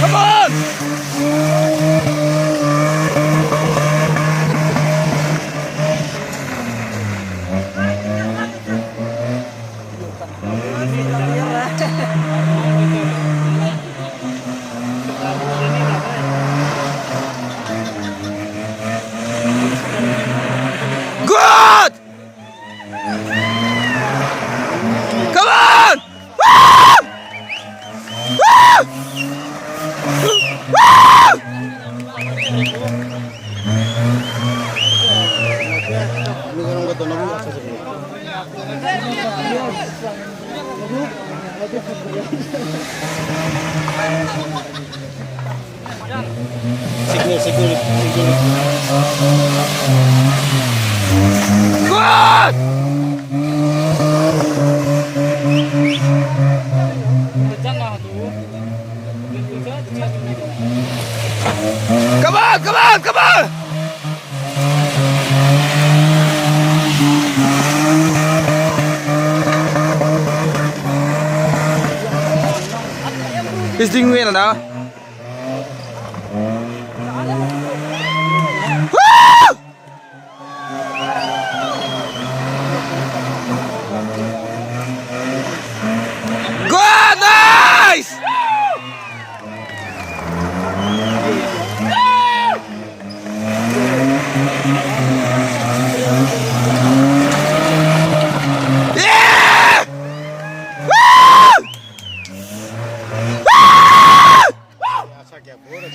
Come on! Good! Come on! Woo! Woo! Woo! Signal, signal, signal. Good! Come on, come on, come on! He's doing well now. Woo! Good, nice! Yeah! Woo! Woo!